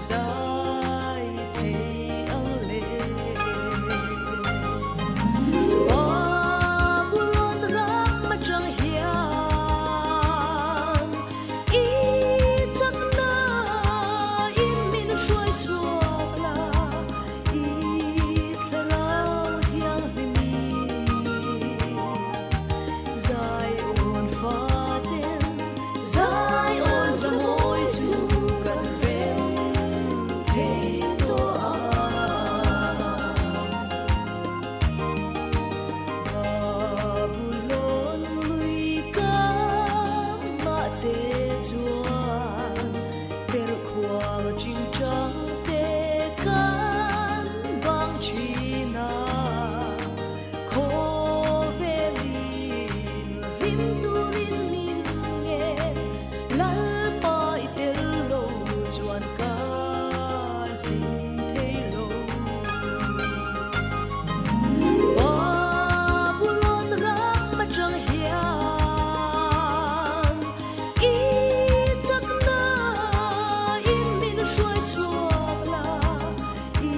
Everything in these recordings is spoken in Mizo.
zai thei ang le. Babulon ram atang hian i chakna in min hruai chhuak la, i thlarau thianghlim Zion faten Zion la mawi chu kan rem thei tawh a. Babulon lui kamah te chuan perhkhuang chingchang te kan bang thin a. Khawvelin hlim turin min ngen, Lalpa i tel lo chuan ka hlim thei lo. Babulon ram atang hian i chakna in min hruai chhuak la. I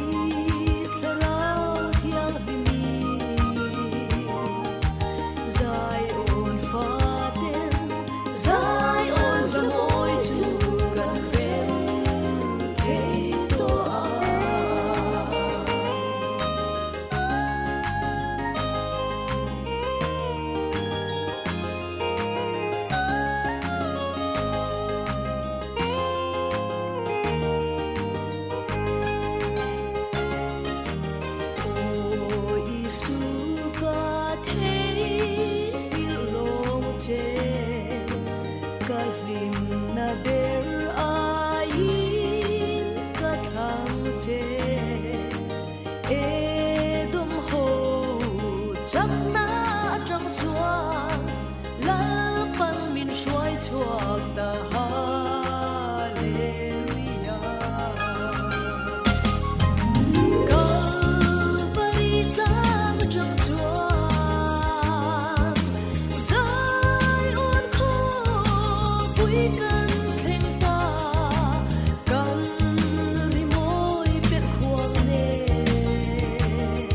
thlarau thianghlim Zion faten Zion la mawi chu kan rem thei tawh a. Aw Isu ka theihnghilh lawng che, ka hlimna ber aiin ka thlang che. Edom ho chakna atang chuan Lalpan min hruai chhuak ta Hallelujah. Kalvari tlang atang chuan Zion khawpui kan thleng ta, kan rimawi per khuang nen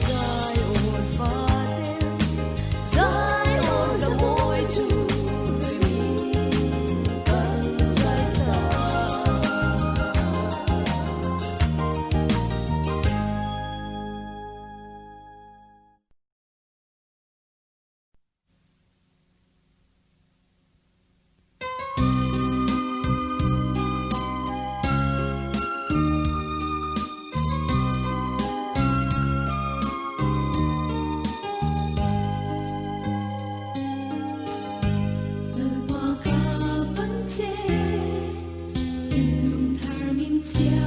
Zion faten Zion la mawi chu rimin kan zai ta. Lalpa ka pan che, thinlung thar min siam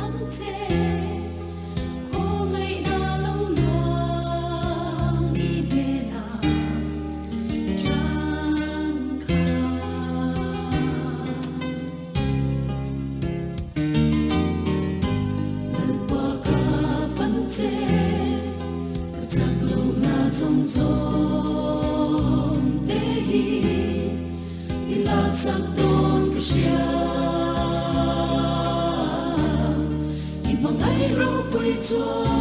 ang che, khawngaihna lo luang i hnenah changkha. Lalpa ka pan che, ka chak lohna zawng zawng te hi min laksak dawn ka hria. I hmangaih ropui chuan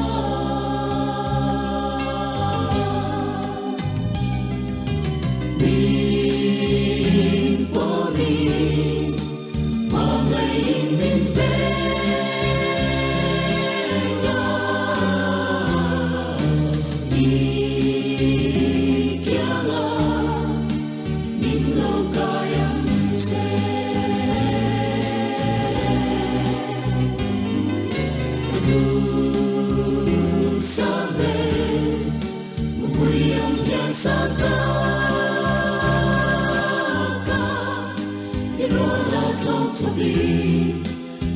min pawmin hmangaihin min veng a. I kianga min lo kai ang che. Ka duhsam ve mupui ang hian sa taka i rual a tlawng chawpin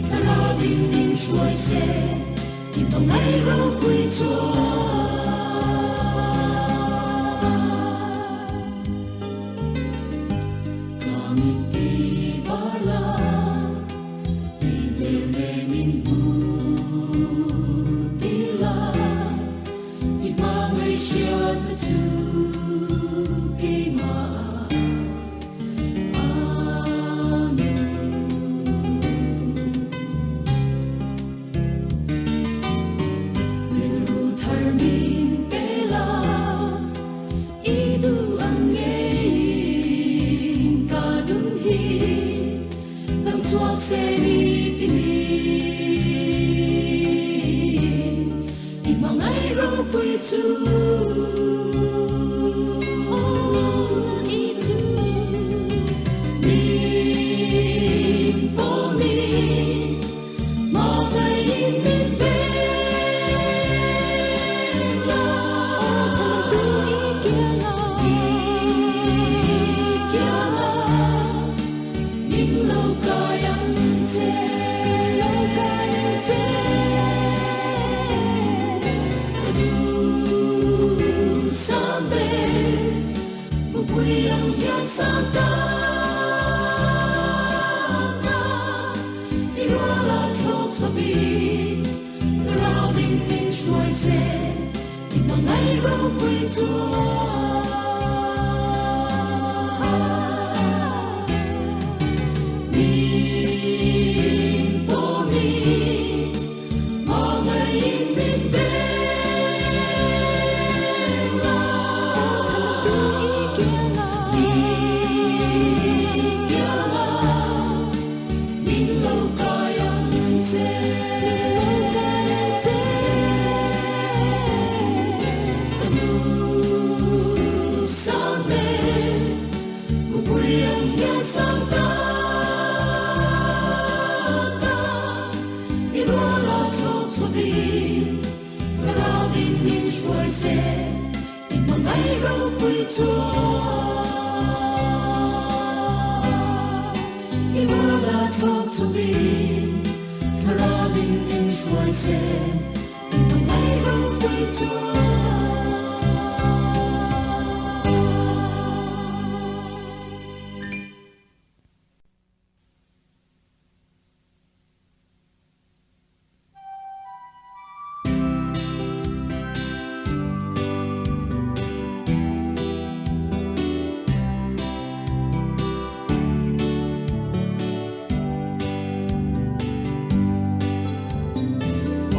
thlarau in min hruai se i hmangaih ropui chuan. Ka mit ti var la i hmel ne min hmu ti la i hmangaih hriatna chu keimah a nung. chu. Aw Lal Isu. Min pawmin hmangaihin min veng la. Aw thlamuantu i kiangah. I kiangah min lo kai ang che. Min lo kai ang che. Ka duh sang ber, mupui ang hian sang tak na. I ruala thlawk chhovin, thlarauin min hruai se, i hmangaih ropui chuan. Min pawmin hmangaihin min veng la. Aw thlamuantu i kiangah. I kiangah min lo kai ang che. Min lo kai ang che. Ka duh sang ber, mupui ang hian sang tak na. I ruala thlawk chhovin, thlarauin min hruai se, i hmangaih ropui chuan. I ruala thlawk chhovin, thlarauin min hruai se, i hmangaih ropui chuan.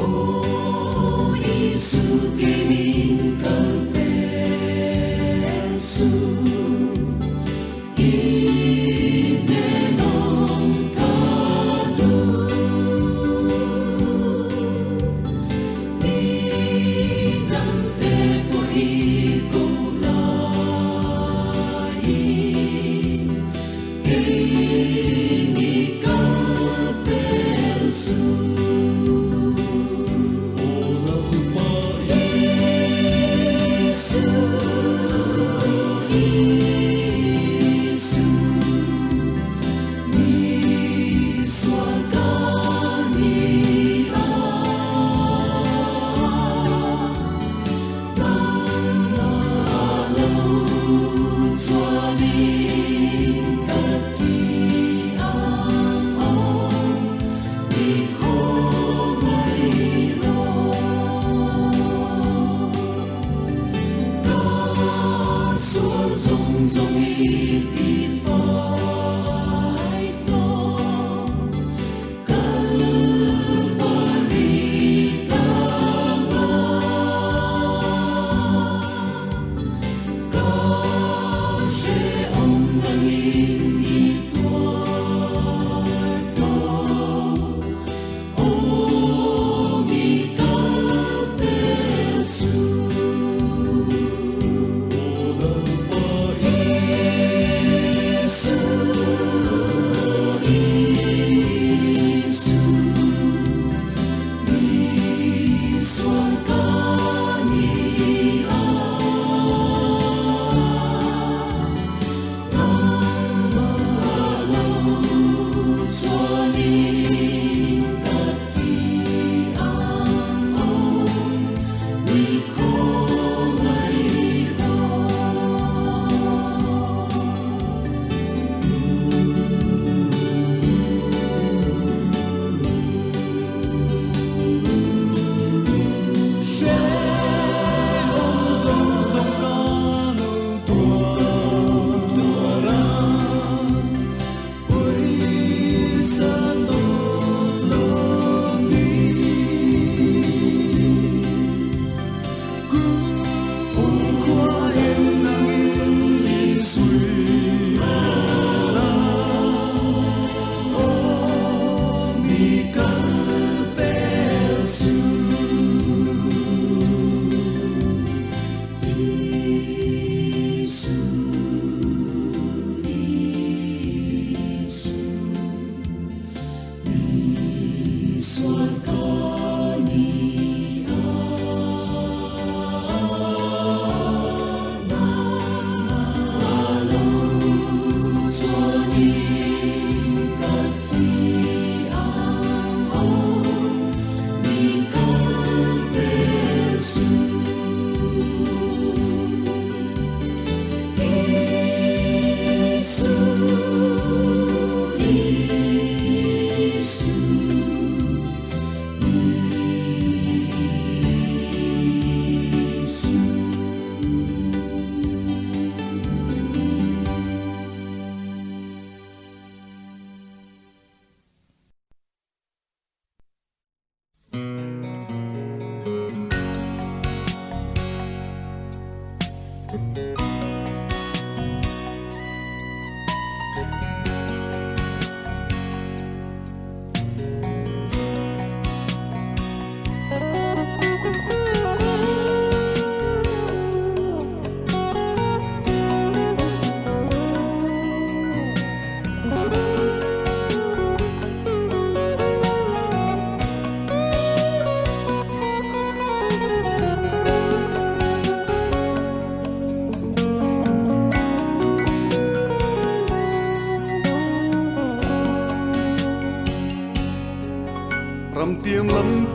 Aw Isu kei min kal pel suh, i hnen awm ka duh. Mi dangte pawh i ko laiin, kei mi kal pel suh. Aw Lalpa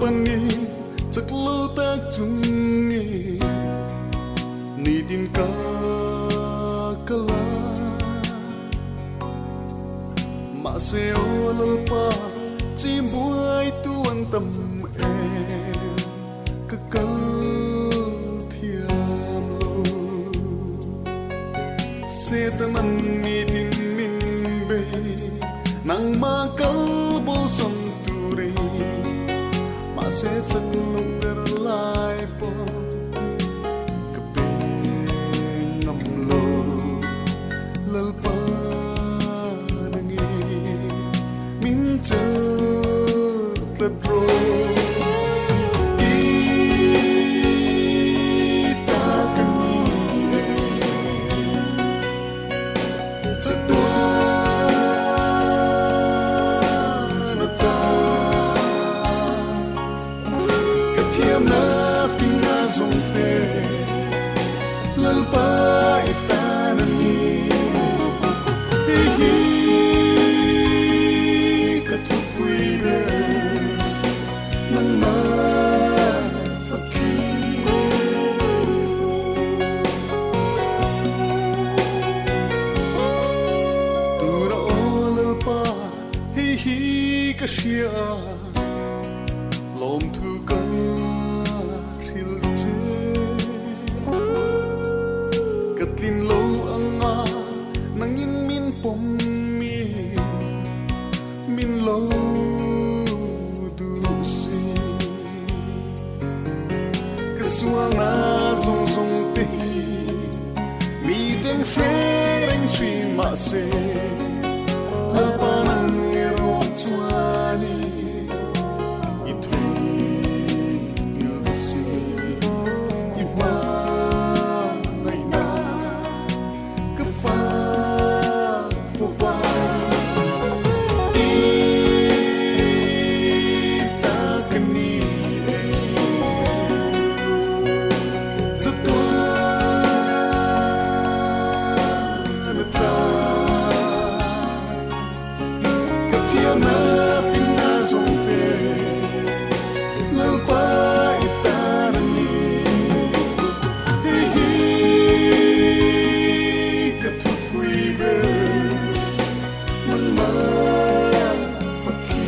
Lalpa ni chak lo tak chungin nitin ka kal a. Mahse aw Lalpa chimbuai tu an tam em ka kal thiam lo. Setanan nitin min bei nangmah kal bosan turin mahse chak lo ber lai pawh ka pe ngam lo. Lalpa nangin min chelh tlat rawh. I ta ka ni e chatuan ata ka thiamna finna zawng te Lalpa i tan a ni. Hei hi ka thupui ber nangmah fakhi. Tura aw Lalpa hei hi ka hria a, lawmthu ka hrilh che. Ka tlin lo anga nangin min pawm in min lo duh si. Ka sualna zawng zawng te hi miten hre reng thin mahse Lalpa nang erawh chuanin i theihngilh si. I hmangaihna ka fak fo va. I ta ka ni e chatuan ata ka thiamna finna zawng te Lalpa i tan a ni. Hei hi ka thupui ber nangmah fakhi.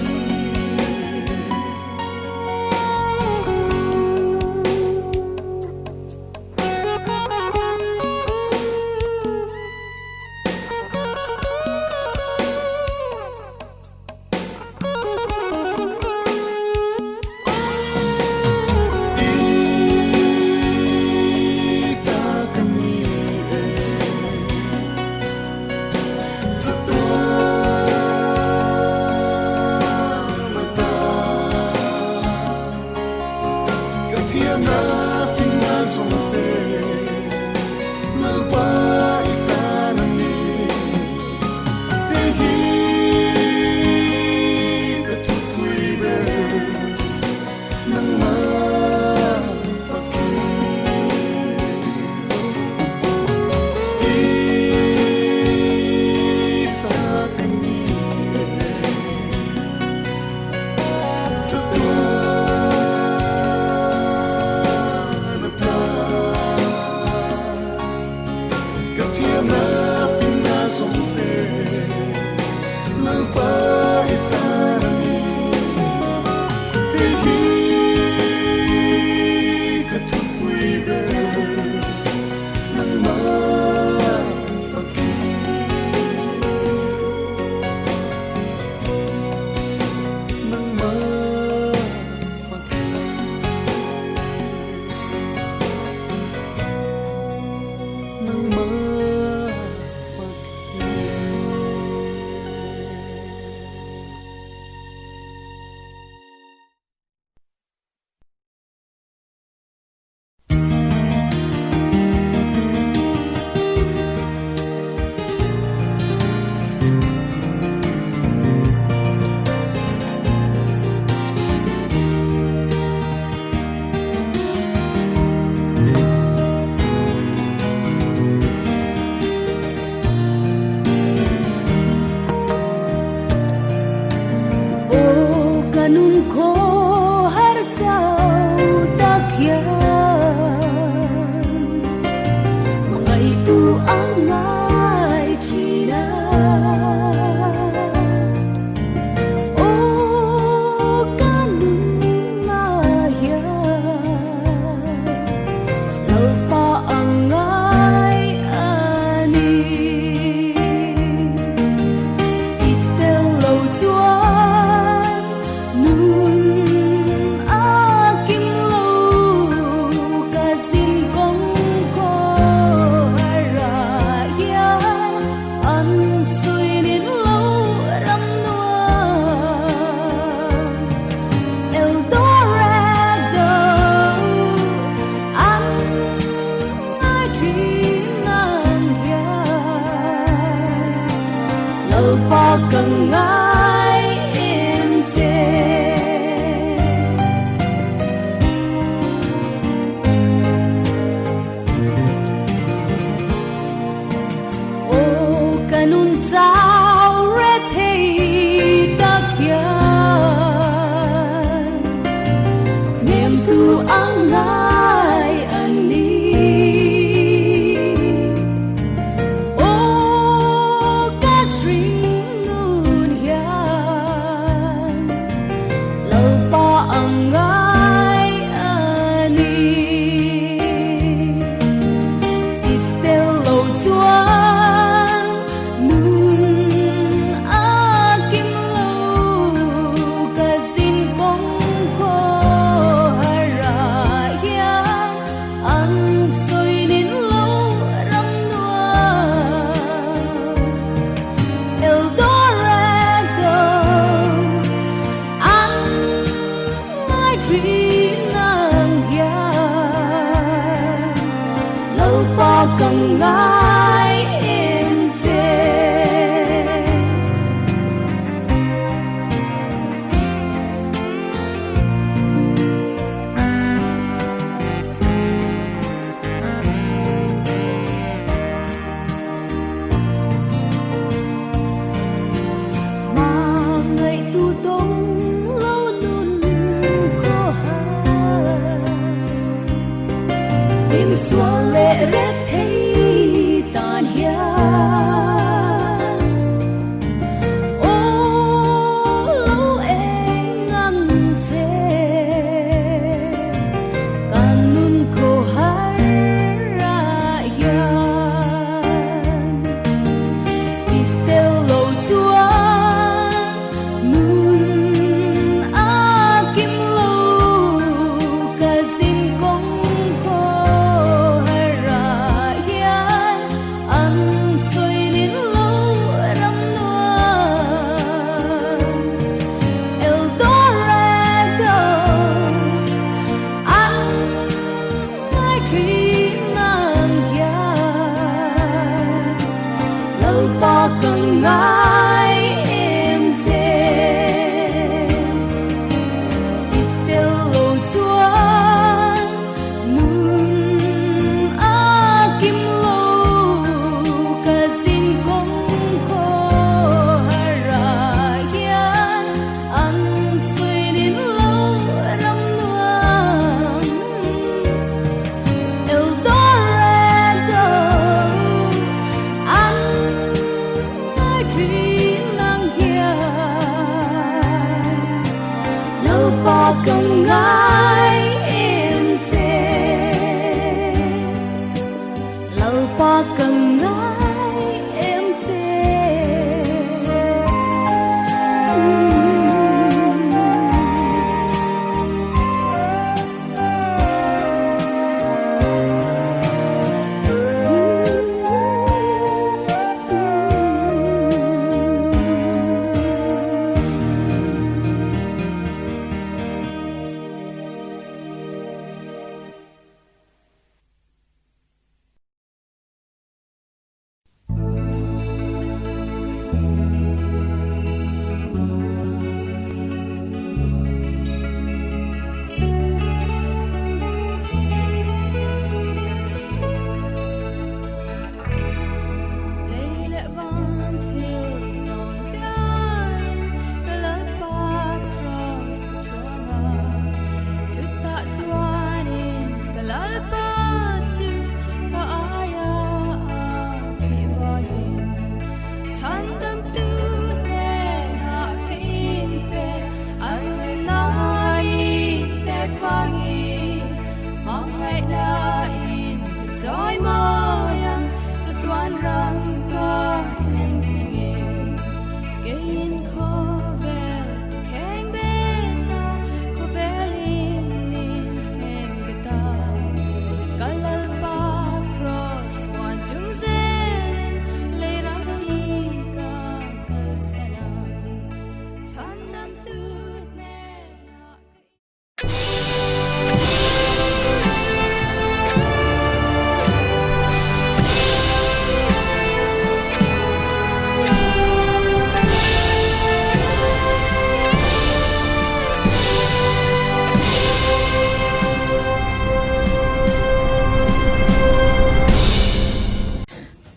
ngai em che.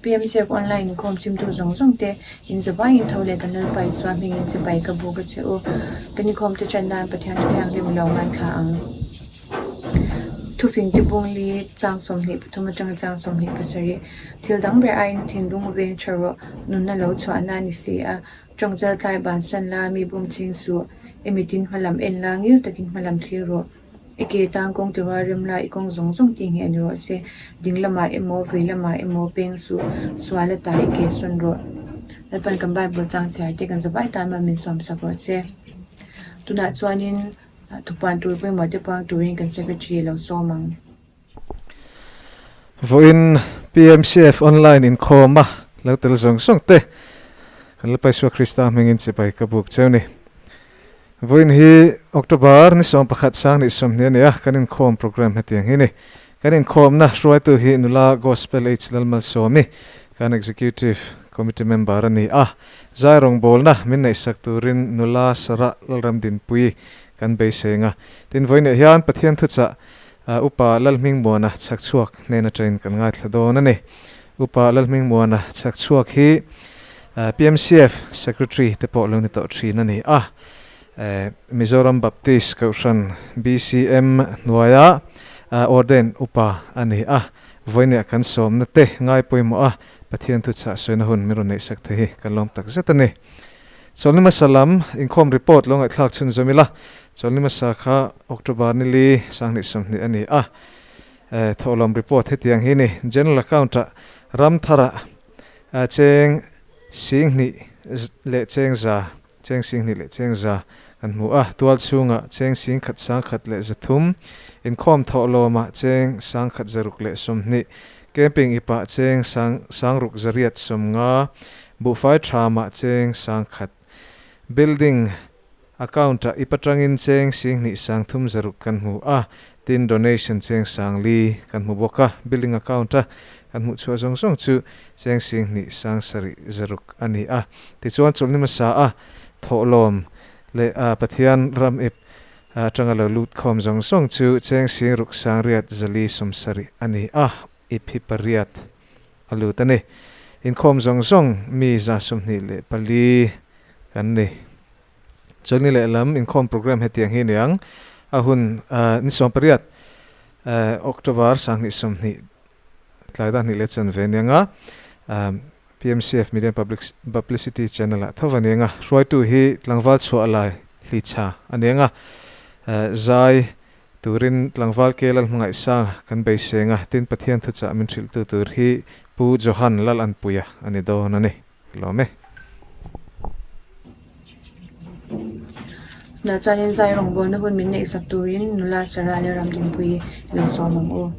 PMCF Online inkhawm chhimtu zawng zawng te in zavaiin tho leh kan Lalpa Isua hmingin chibai ka buk a che u. Kan inkhawm te ṭan nan Pathian thu thianghlim lo ngaithla ang. Thufing te bungli chang 23 atanga chang 27 thil dang ber aiin thinlung veng tha rawh nunna lo chhuahna a ni si a. Tawngchal tlai bansan la mi bum ching suh i mitin hmalam en la ngil takin hmalam thlir rawh. I ke tan kawng ti rual rem la i kawng zawng zawng tih ngheh ni rawh se. Ding lamah emaw vei lamah emaw peng suh sual ata i ke sawn rawh. Lalpan kan Bible chang chhiar te kan zavai tan mal min sawm sak rawh se. Tunah chuanin thupuan tur pawimawh te puang turin kan Secretary lo sawm ang. Vawiin PMCF Online inkhawm a lo tel zawng zawng te kan Lalpa Isua Krista hmingin chibai ka buk cheu ni. Vawiin hi October ni 11 sang ni 20 a ni a, kan inkhawm program hetiang hi ni. Kan inkhawmna hruaitu hi nula Gospel H Lalmalsawmi, kan Executive Committee member a ni a. Zai rawngbawlna min neihsak turin nula Sarah Lalramdinpuii kan beiseng a. Tin, vawiinah hian Pathian thuchah Upa Lalhmingmuana chhakchhuak hnen atangin kan ngaithla dawn a ni. Upa Lalhmingmuana chhakchhuak hi PMCF Secretary te pawh lo ni tawh thin a ni a. Mizoram Baptist Kohhran, BCM, hnuaia Ordain Upa a ni a. Vawiinah kan sawmna te ngai pawimawh a Pathian thuchah sawina hun min rawn neihsak thei hi kan lawm tak zet a ni. Chawlni hmasa lam inkhawm report lo ngaihthlak chhunzawm ila, chawlni hmasa kha October ni li sanghnih 20 a ni a. Thawhlawm report hetiang hi ni, General Account-ah ram tharah cheng 2000 leh cheng za, cheng 2000 leh cheng za kan hmu a, tual chhungah cheng 10,000 100 leh 300, inkhawm thawhlawmah cheng 10,000 6 leh 20, camping ipah cheng sang 6,000 8 50, Buhfai tha mah cheng 10,000. Building account ah ip atangin cheng 2000 300 600 kan hmu a, tin donation cheng 4000 kan hmu bawk a. Building account a kan hmuh chhuah zawng zawng chu cheng 2000 700 600 a ni a. Tichuan chawlhni hmasa a thawhlawm leh Pathian ram ip atanga lo lut khawm zawng zawng chu cheng 6,000 870 a ni a, ip hi pariat a lut a ni. Inkhawm zawng zawng mi 24 kan ni. Chawlhni lehlam inkhawm program hetiang hi niang a hun ni 18 October 2020 tlai dar hnih leh chanve nianga PMCF Media and Publicity Channel ah tho a niang a. Hruaitu hi tlangval chhuah lai hlicha a niang a. Zai Turin tlangval ke lal hmangaihsanga kan beiseng a, tin Pathian thuchah min hrilhtu tur hi Pu Johan Lalanpuia a ni dawn a ni. Lawm e. Nula chuanin zai rawngbawlna hun min neihsak turin nula Sarah leh Ramdinpuii i lo sawm ang u.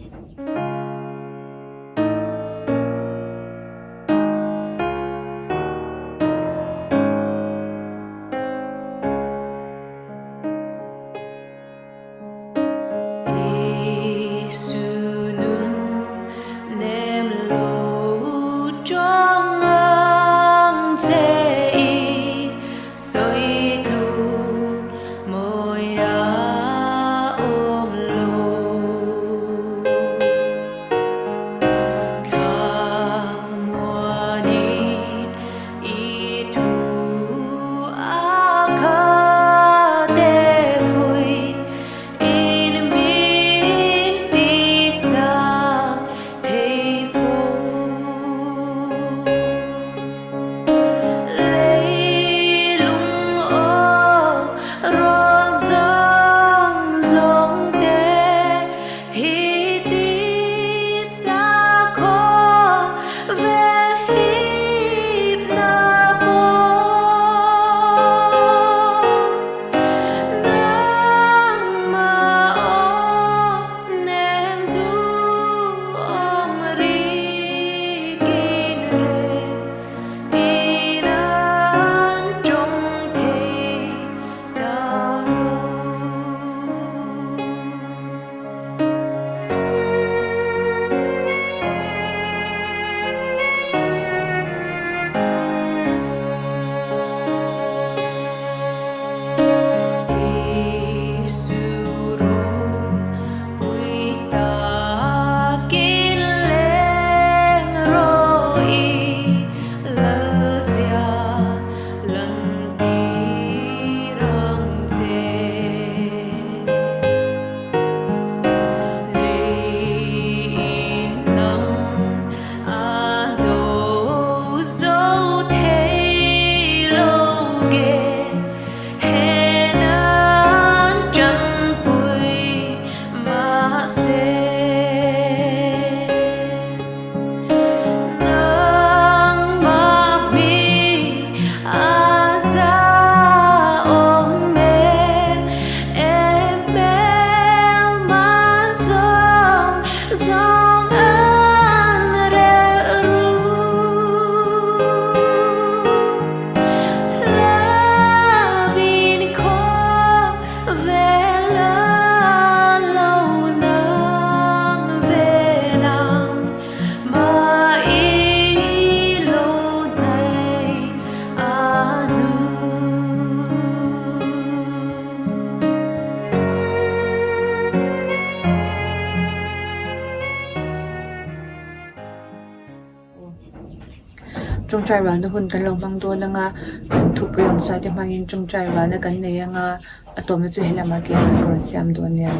Tawngtai rualna hun kan lo hmang dawn ang a, kan thupui awm sa te hmangin tawngtai rualna kan nei ang a, a tawpna chu helamah keimah ka rawn siam dawn nia.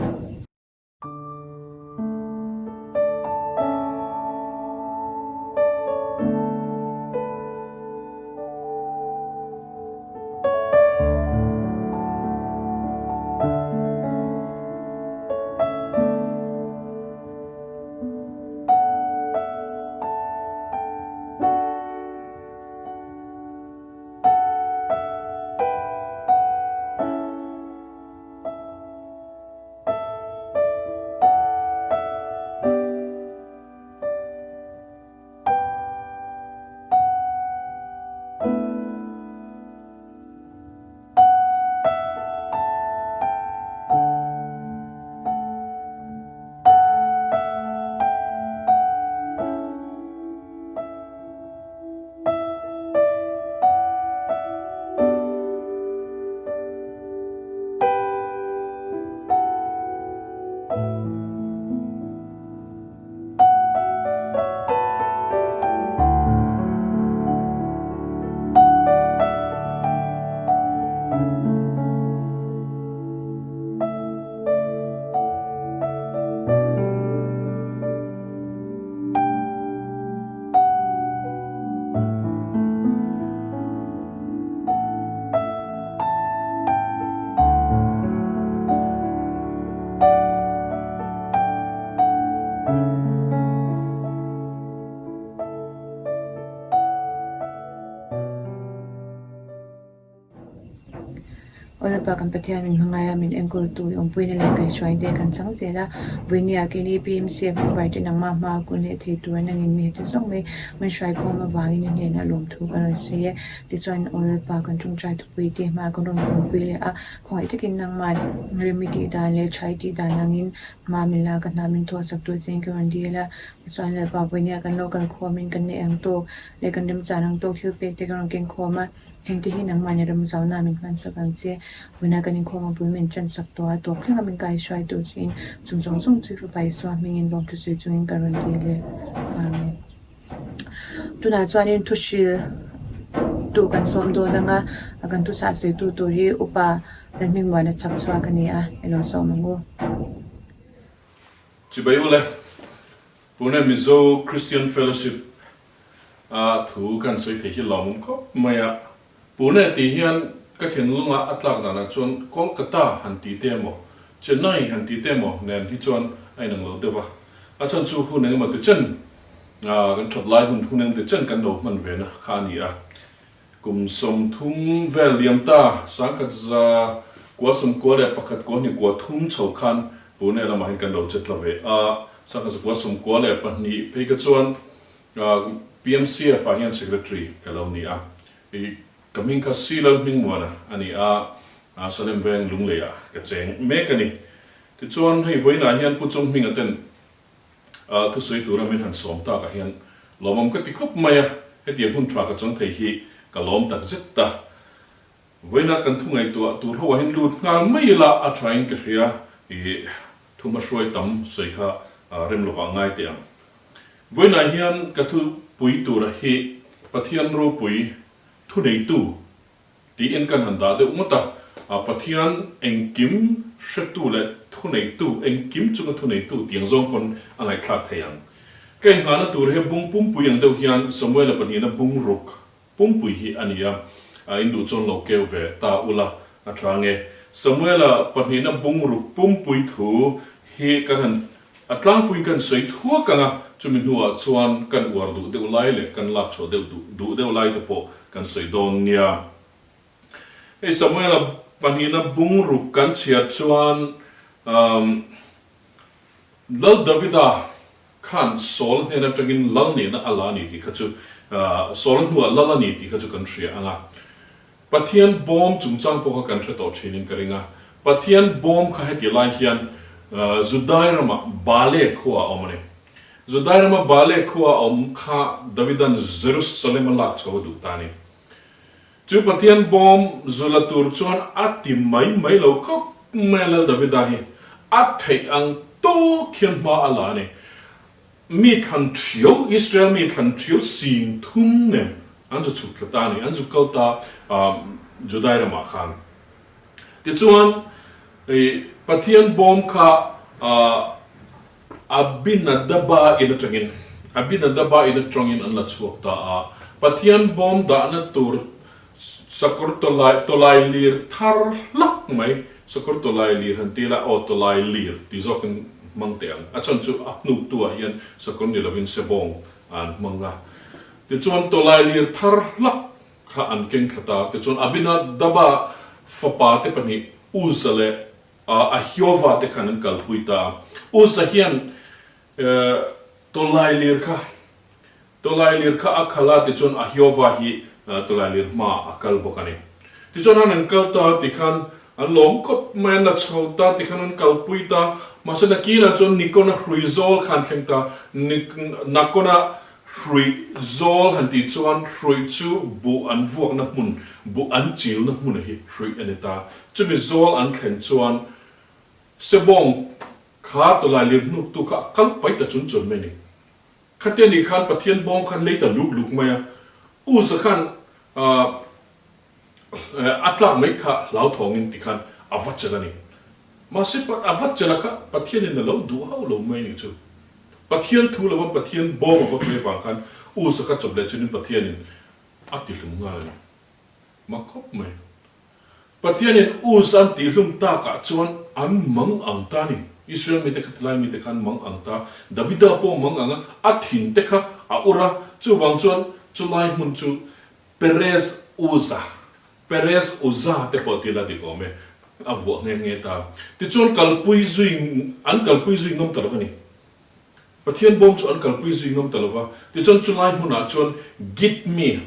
Awlapa kan Pathian min hmangaih a, min enkawltu i awmpuina leh kaihhruain te kan chang zel a. Vawinia keini PMCF member te nangmah hma kun leh thei tur an angin mi heti zawng mai min hruaikhawm avangin i hnenah lawmthu kan rawn sawi e. Tichuan Awlapa kan tawngtai thupui te hma kan rawn kunpui leh a, khawngaih takin nangmah rem i tih dan leh tha i tih dan angin hma min lak a, hna min thawh sak tur che in ka rawn dil a. Tichuan Lalpa vawinia kan lo kal khawmin kan neih ang tawk leh kan remchan ang tawk thil pek te kan rawn keng khawm a. Hengte hi nangmah ni ram zauna min hman sak ang che. Vawiina kan inkhawm a bul min ṭan sak tawh a, tawp thleng a min kaihruai tur chiin chung zawng zawng chu Fapa Isua hmingin lawmthu sawi chungin ka rawn ti leh. Amen. Tunah chuanin thuhril tu kan sawm dawn ang a, kan thuchah sawitu tur hi Upa Lalhmingmuana chhak chhuak a ni a, i lo sawm ang u. Chibai ule, Pune Mizo Christian Fellowship a thu kan sawi thei hi lawmawm khawp mai a, Pune tih hian ka thinlunga a tlak danah chuan Kolkata han ti te emaw, Chennai han ti te emaw nen hi chuan a inang lo deuh a, a chhan chu hun engemaw ti chen kan that lai hun hun engemaw ti chen kan lo hman ve na kha a ni a. Kum 30 vel liam ta, 1991 kua hnih kua thum chho khan Pune lamah hian kan lo che tla ve a, 1992 phei kha chuan PMCF ah hian Secretary ka lo ni a, i ka hming kha Si Lalhmingmuana a ni a, Salem Veng Lungleiah ka cheng mek a ni. Tichuan hei vawiinah hian Pu Chunghminga ten Thusawi tura min han sawm takah hian lawmawm ka ti khawp mai a, hetiang hun tha ka chang thei hi ka lawm tak zet ta. Vawiina kan thu ngaihtuah tur ho ah hian lut nghal mai ila a thain ka hria i thu hmahruai tam sawi kha rem lovah ngai teh ang. Vawiinah hian ka thupui tura hi Pathian ropui thuneitu Tiin kan han dah deuh ngawt a, Pathian engkim hretu leh thuneitu, engkim chunga thuneitu tiang zawng pawn a ngaihthlak thei ang. Ka inngahna tur hi bung pumpui ang deuh hian Samuela pahnihna bung ruk pumpui hi a ni a, in duh chuan lo keu ve ta ula a tha nge. Samuela pahnihna bung ruk pumpui thu hi kan han A tlangpuiin kan sawi thuak ang a, chumi hnuah chuan kan uar duh deuh lai leh kan lak chhuah deuh duh duh deuh lai te pawh kan sawi dawn nia. Hei Samuela pahnihna bung ruk kan chhiar chuan umm Lal Davida khan Saul hnen atangin lal nihna a la a ni tih kha chu Saul hnuah lal a ni tih kha chu kan hria ang a. Pathian bawm chungchang pawh kha kan hre tawh thinin ka ring a. Pathian bawm kha heti lai hian Judai rama Bale khua a awm a ni. Judai rama Bale khua a awm kha Davidan Jerusalem a lak chho a duh ta a ni. Chu Pathian bawm zu la tur chuan a ti mai mai lo khawp mai a Lal Davida hi a theih ang tawk hian hma a la a ni. Mi thlan thiau, Israel mi thlan thiau 30,000 nen. An zu chhuk thla ta a ni. An zu kal ta Judai ramah khan. Tichuan, Pathian bawm kha Abinadaba in atangin, Abinadaba in atangin an la chhuak ta a. Pathian bawm dahna tur sakawr tawlai, tawlai lir thar hlak mai, sakawr tawlai lir han ti ila, aw tawlai lir tih zawkin hmang teh ang. A chhan chu a hnuktu ah hian sakawr ni lovin sebawng an hmang a. Tichuan tawlai lir thar hlak kha an keng thla ta. Tichuan Abinadaba fapa te pahnih Uzza leh Ahiova te khan an kalpui ta a. Uzza hian tawlai lir kha tawlai lir kha a khalh a, tichuan Ahiova hi tawlai lir hmaah a kal bawk a ni. Tichuan an an kal ta tikhan an lawm khawp mai, an la chho ta tikhan an kalpui ta. Mahse nakinah chuan Nikona hrui zawl kha an thleng ta. Nakona Hruih zawl han tih chuan hruih chu buh an vuakna hmun, buh an chilna hmun a hi hruih a ni ta. Chumi zawl an thlen chuan Sebawng kha tawlai lir hnuktu kha a kal pai ta chun chun mai a ni. Khatia nih khan Pathian bawng khan lei ta luk luk mai a, Uza khan a tlak mai kha hlauthawngin tikhan a va chelh a ni. Mahse a va chelh a kha Pathianin a lo duh hauh lo mai a nih chu. Pathian thu lova Pathian bawm a va hmeh vang khan Uza kha chawp leh chunin Pathianin a tihlum nghal a ni. Mak khawp mai. Pathianin Uza an tihlum takah chuan an mang ang ta a ni. Israel mite kha tilai mite kha an mang ang ta. Davida pawh mang ang a, a thin te kha a ur a, chuvang chuan chulai hmun chu Perez Uza, Perez Uza te pawh ti la dik awm e, a vuah nghe nghe ta. Tichuan kalpui zui, an kalpui zui ngam ta lo a ni. Pathian bawm chu an kalpui zui ngam ta lo va. Tichuan chulai hmunah chuan Gitmi,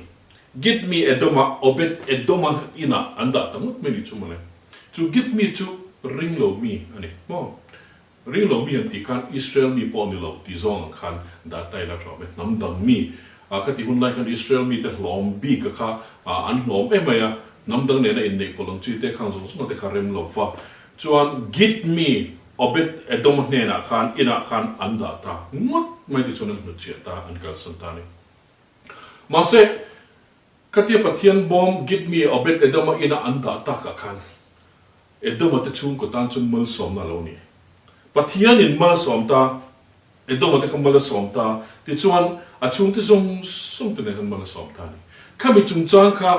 Gitmi Edoma, Obed Edoma inah an dah ta ngawt mai ni chu mawle. Chu Gitmi chu ringlo mi a ni maw? Ringlo mi an tih khan Israel mi pawh ni lo tih zawng ang khan dah ta ila tha awm e. Hnam dang mi kha tih hun lai khan Israel mite hlawm bik a kha an hlawm em mai a, hnam dang nena inneih pawlh ang chi te khang zawng zawng te kha rem lo va. Chuan Git mi Obed Edom hnenah khan inah khan an dah ta ngawt mai tichuan an hnutchhiah ta an kalsan ta a ni. Mahse khatia Pathian bawm Git mi Obed Edoma ina an dah takah khan Edoma te chhungkaw tan chuan malsawmna a lo ni. Pathianin mal a sawm ta, Edoma te kha mal a sawm ta, tichuan a chhungte zawng zawng te nen khan mal a sawm ta a ni. Khami chungchang kha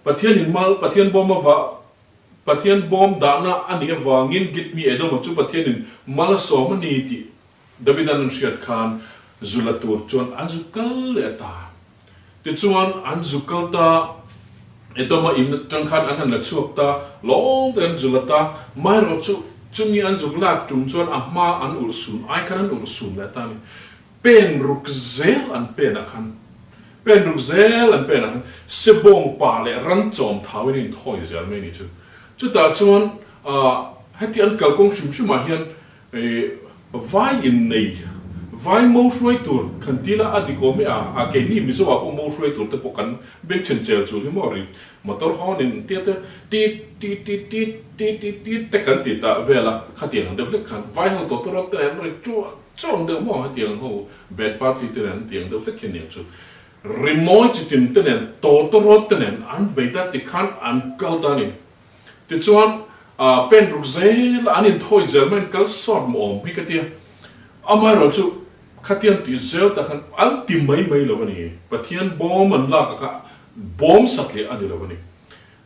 Pathianin mal, Pathian bawm a vah, Pathian bawm dahna a nih avangin Gitmi Edoma chu Pathianin mal a sawm a ni tih Davida'n an hriat khan zu la tur chuan an zu kal leh ta. Tichuan, an zu kal ta, Edoma in atang khan an han la chhuak ta, lawng te an zu la ta. Maherawh chu, chumi an zuk lak tum chuan a hma an urh sun ai khan an urh sun leh ta a ni. Pen ruk zel an pen ah khan, pen ruk zel an pen ah khan Sebawng pa leh ran chawm thau in a inthawi zel mai a ni chu. Chutah chuan, heti an kalkawng hrim hrim ah hian Vai innei, vai mo hruai tur kan ti la a dik awm e a, a keini Mizo ah pawh mo hruai tur te pawh kan bengchhen chel chul hi maw ri motor hawn in tia te tit tit tit tit tit tit tit te kan ti ta vel a, khatiang ang deuh hlek khan vai ho tawtawrawt te nen ri chuah chuah ang deuh maw hetiang ho band party te nen an ti ang deuh hlek hi aniang chu rimawi chitin te nen tawtawrawt te nen an bei ta tikhan an kal ta a ni. Tichuan, pen ruk zel a an inthawi zel mai an kal sawt maw awm hi ka tia. Amaherawh chu khatiang tih zel tak khan an ti mai mai lo a ni. Pathian bawm an lak a kha bawm satliah a ni lo a ni.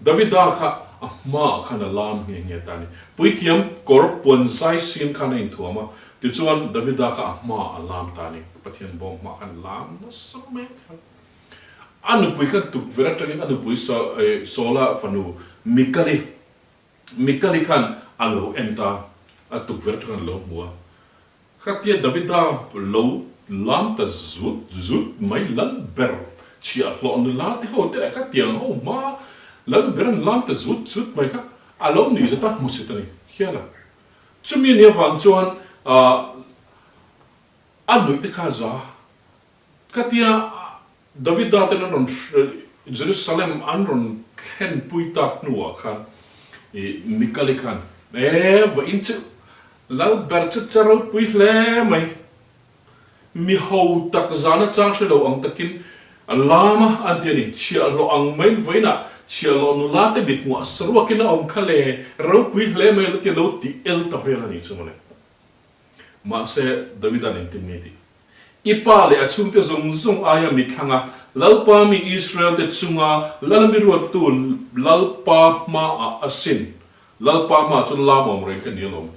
Davida kha a hmaah khan a lam nghe nghe ta a ni. Puithiam kawr puan zai sin khan a inthuam a, tichuan Davida kha a hmaah a lam ta a ni. Pathian bawm hmaah khan lam nasa mai khan. A nupui khan tukverh atangin a nupui Saula fanu Mikali, Mikali khan a lo en ta, a tukverh atangin a lo hmu a. Khatia Davida lo lam ta zut zut mai lal ber chhiahhlawh nula te ho te leh khatiang ho hma lal ber an lam ta zut zut mai kha a lo nuih zat a hmu sit a ni hial a. Chumi anih avang chuan a nuih te kha a za. Khatia Davida ten an rawn Jerusalem an rawn thlenpui tak hnuah khan i Mikali khan e vawiin chu lal ber chu che ropui hle mai, mi ho tak zana chang hre lo ang takin. A lam a, an ti a ni. Chhiahhlawh ang maiin vawiinah chhiahhlawh nula te mithmuh a saruakin a awm kha le, ropui hle mai lo ti a lo ti el ta vel a ni chu mawle. Mahse, Davida'n engtin nge tih? I pa leh a chhungte zawng zawng aia mithlanga Lalpa mi Israel-te chunga lal mi ruattu Lalpa hmaah a sin. Lalpa hmaah chuan lam awm reng ka ni alawm.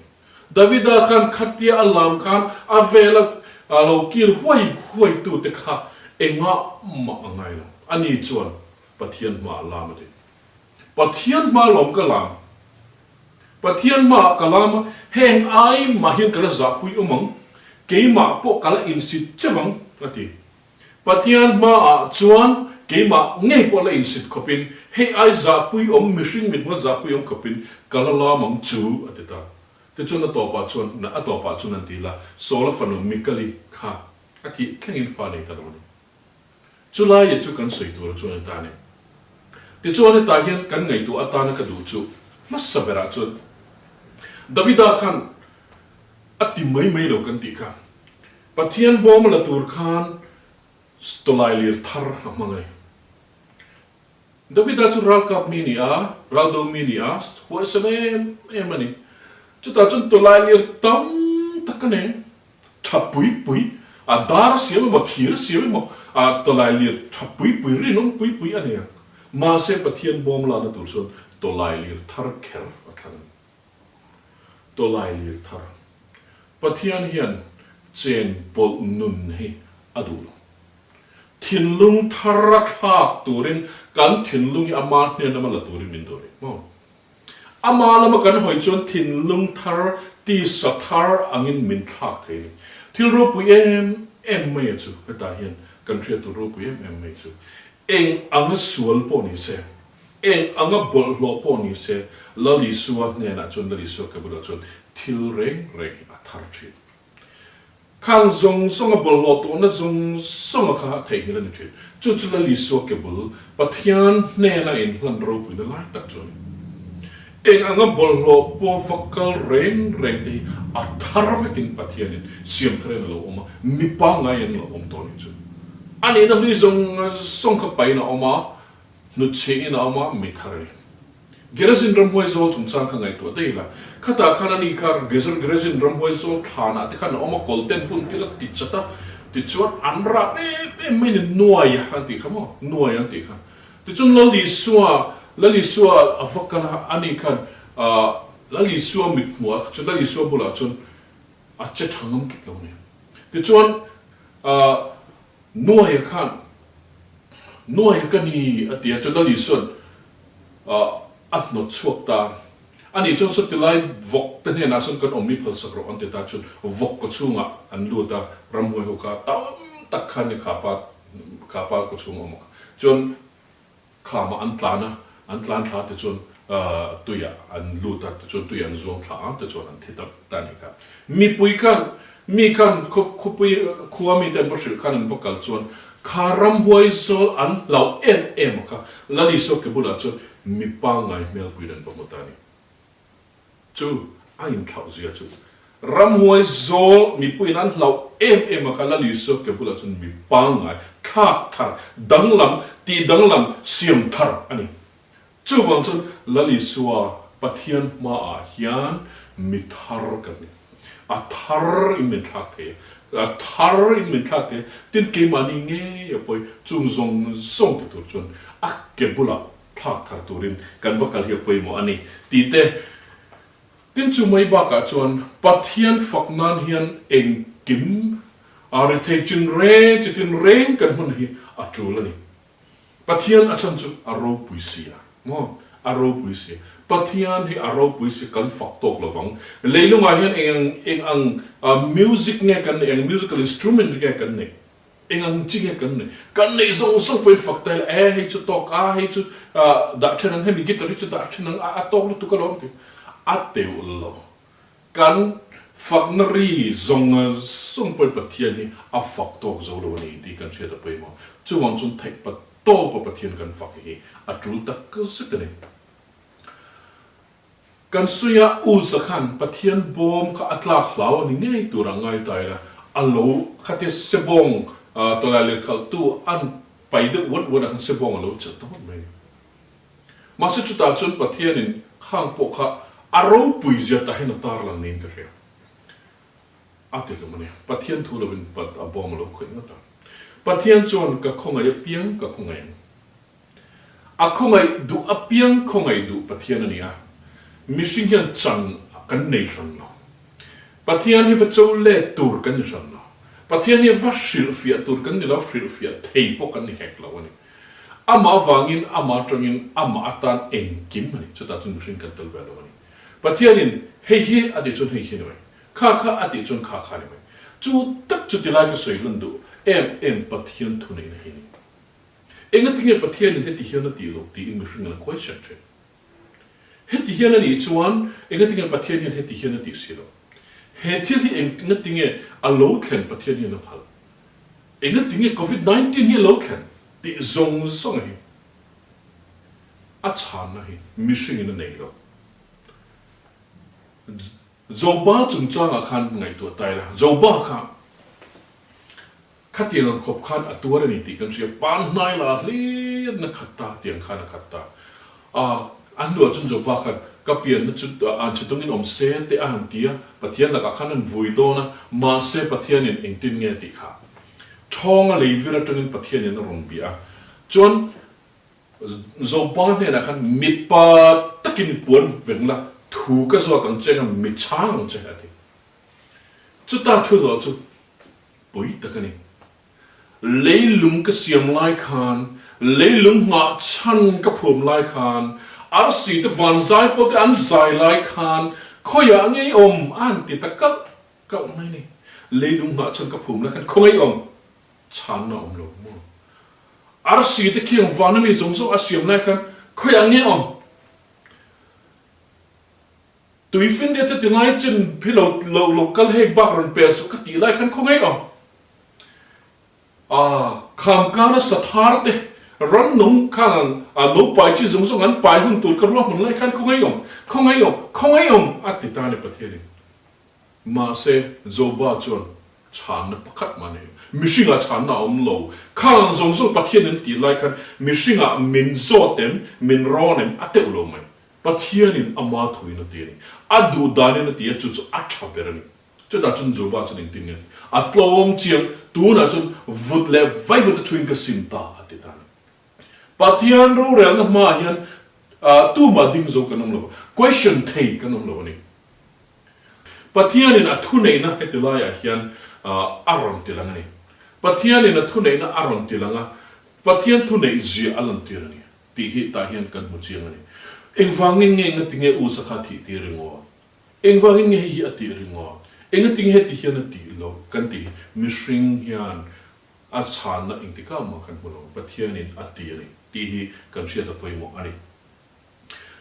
Davida khan khatia a lam khan a vela lo kil huai huaitute kha engah mah a ngai lo. Ani chuan Pathian hmaah lam a ti. Pathian hma lawm ka lam. Pathian hmaah ka lam a, heng ai mah hian ka la zahpui awm ang, keimah pawh ka la insit cheu ang, a ti. Pathian hmaah chuan keimah ngei pawh la insit khawpin, hei ai zahpui awm, mihring mithma zahpui awm khawpin ka la lam ang chu, a ti ta. Tichuan a tawpah chuan, a tawpah chuan an ti la, Saula fanu Mikali kha a thih thlengin fa nei ta lo a ni. Chulaia chu kan sawi tur chuan a ta a ni. Tichuan hetah hian kan ngaihtuah atana ka duh chu hmasa berah chuan Davida khan a ti mai mai lo kan tih kha. Pathian bawm a la tur khan tawlailir thar a hmang a ni. Davida chu ralkap mi a ni a, raldo mi a ni a, huaisen em em a ni. Chutah chuan tawlailir tam tak a nei, tha pui pui, a dar a siam emaw, thir a siam emaw, a tawlailir tha pui pui, rinawm pui pui a nei ang. Mahse Pathian bawm lana tur chuan tawlailir thar kher a thlang a ni. Tawlailir thar. Pathian hian chen pawlh nun hi a duh lo. Thinlung thar a thlak turin kan thinlung hi ama hnen lama la turin min duh a ni maw? Ama lama kan hawi chuan thinlung thar, tisa thar angin min thlak thei a ni. Thil ropui em em mai a chu hetah hian kan hriat tur ropui em em mai chu eng anga sual pawh ni se, eng anga bawlhhlawh pawh ni se Lal Isua hnenah chuan Lal Isua ke bulah chuan thil reng reng hi a thar thin. Khang zawng zawnga bawlhhlawh tawhna zawng zawnga kha theihnghilh a ni thin. Chu chu Lal Isua ke bul Pathian hnena inhlan ropuina lai tak chu a ni. Eng anga bawlhhlawh pawh va kal reng reng te hi a thar vekin Pathianin siam tharin a lo awm a, mi pangngai an lo awm tawh a nih chu. A nihna hlui zawng zawng kha pain a awm a, hnutchhiin a awm a, mi thar a ni. Gerazin ramhuai zawl chungchang kha ngaihtuah daih ila, khatah khan ani kha Gerazin ramhuai zawl thlanah te khan a awm a, kawlten hun thil a ti chat a, tichuan an rap em em mai a ni, nuai an tih kha maw, nuai an tih kha. Tichuan Lal Isua, Lal Isua a va kal a, ani khan Lal Isua mithmuh ah chuan, Lal Isua bulah chuan a che tha ngam tlat lo a ni. Tichuan Nuaia khan, Nuaia ka ni a ti a, chuan Lal Isua'n a hnawt chhuak ta. Ani chuan saw tilai vawk te hnenah sawn kan awm mi phalsak rawh an ti ta, chuan vawk kaw chhungah an lut a, ramhuai ho kha tam tak khan ni khapa khapa kaw chhung a awm a kha. Chuan Khamah an tlan a, an tlan thla te chuan tuiah an lut a, tichuan tuiah an zuang thla ang te chuan an thi ta ta a nih kha. Mipui khan, mi khan khawpui khua mite an va hrilh khan an va kal chuan kha ramhuai zawl an hlauh em em a kha Lal Isua ke bulah chuan mi pangngai hmelpuiin an va hmu ta a ni. Chu a inthlauh zia chu ramhuai zawl mipuiin an hlauh em em a kha Lal Isua ke bulah chuan mi pangngai, thlak thar, danglam, tih danglam, siam thar a ni. Chuvang chuan Lal Isua Pathian hmaah hian mi thar kan ni. A thar in min thlak thei a, a thar in min thlak thei a, tin keimahni ngei a pawi chung zawng zawng ti tur chuan a ke bulah thlak thar turin kan va kal hi a pawimawh a ni tih te. Tin chu mai bakah chuan Pathian fak nan hian engkim a ri thei chin reng chi tin reng kan hmun hi a tul a ni. Pathian a chhan chu a ropui si a maw? A ropui si a. Pathian hi a ropui si kan fak tawk lo vang. Leilungah hian eng eng ang music nge kan neih, eng musical instrument nge kan neih? Eng ang chi nge kan neih? Kan neih zawng zawng pawhin fak ta ila, e hei chu tawk a, hei chu dah then ang, hemi guitar hi chu dah then ang, a tawk lutuk alawm tih a teuh lo. Kan fakna ri zawng zawng pawhin Pathian hi a fak tawk zo lo a ni tih kan hriat a pawimawh. Chuvang chuan theih pa tawpa Pathian kan fak hi a tul tak zet a ni. Kan sawi a, Uza khan Pathian bawm kha a tlak hlau a ni ngei tur a ngai ta ila, a lo khatia sebawng tawlailir khalhtu an pai deuh uat uat ah khan sebawng a lo chelh ta ngawt mai a ni. Mahse chutah chuan Pathianin khang pawh kha a ropui zia tah hian a tarlang niin ka hria. A ti hlum a ni. Pathian thu lovin pat a bawng a lo khawih ngawt a. Pathian chuan ka khawngaih apiang ka khawngaih ang. A khawngaih duh apiang khawngaih duh Pathian a ni a. Mihring hian chan kan nei hran lo. Pathian hi va cho let tur kan ni hran lo. Pathian hi va hrilhfiah tur kan ni lo, hrilhfiah thei pawh kan ni hek lo a ni. Amah avangin, amah atangin, amah atan engkim a ni. Chutah chuan mihring kan tel ve lo a ni. Pathianin hei hi a tih chuan hei hi a ni mai. Kha kha a tih chuan kha kha a ni mai. Chu tak chu tilai ka sawi lan duh em em Pathian thuneihna hi a ni. Engatinge Pathianin heti hian a tih loh tiin mihringin a question thin. Heti hian a nih chuan engatinge Pathian hian heti hian a tih si loh? He thil hi engatinge a lo thlen Pathian hian a phal? Engatinge Covid 19 hi a lo thlen tih zawng zawng hi a chhanna hi mihringin a nei lo. Joba chungchangah khan ngaihtuah ta ila, Joba kha Khatiang ang khawp khan a tuar a ni tih kan hria. Pan hnai la hlir na khat ta tiang khan a khat ta. A a hnuah chuan Joba khan ka pianna chu an chhe tawngin awm se te a han ti a, Pathian lakah khan an vui dawn a, mahse Pathianin engtin nge tih kha Ṭhawnga lei vir aṭangin Pathianin a rawn bia a. Chuan Joba hnenah khan mipa takin i puan veng la, thu ka zawt ang che anga mi chhang ang che a ti. Chuta thu zawh chu Pui tak a ni. Leilung ka siam lai khan, leilung nghah chhan ka phum lai khan, arsi te van zai pawh te an zai lai khan khawiah ngei awm a han ti ta kalh kalh mai a ni. Leilung nghah chhan ka phum lai khan khaw ngei awm chhanna awm lo maw? Arsi te khiang van ami zawng zawng a siam lai khan khawiah ngei awm? Tuifinriat te tingai chin phi lo lo lo kal hei bak rawn pel suh ka tih lai khan khaw ngei awm. Aa kham kana sathar te rannung khang ang a no pai chi zawng zawng an pai hun tur ka ruahman lai khan khaw ngei awm, khaw ngei awm, khaw ngei awm a ti ta a ni Pathianin. Mahse Joba chuan chhanna pakhat mah nei lo. Mihringah chhanna a awm lo. Khang ang zawng zawng Pathianin a tih lai khan mihringah min zawt em, min rawn em a teuh lo mai. Pathianin ama thuin a ti a ni. A duh danin a ti a, chu chu a tha ber a ni. Chutah chuan Joba chuan engtin nge a ti? A tlawm chiang, tunah chuan vut leh vaivut a thuin ka sim ta a ti ta a ni. Pathian rorelna hmaah hian tumah ding zo kan awm lo va, question thei kan awm lo a ni. Pathianin a thuneihna heti laiah hian a rawn ti lang a ni. Pathianin a thuneihna a rawn ti lang a, Pathian thuneih zia a lantir a ni. Tih hi tah hian kan hmu chiang a ni. Engvangin nge engatinge U Sakha thih tir ringawt? Engvangin nge hei hi a tih ringawt? Engatinge heti hian a tih loh kan tih hi mihring hian a chhanna engtikah mah kan hmu lo, Pathianin a ti a ni tih hi kan hriat a pawimawh a ni.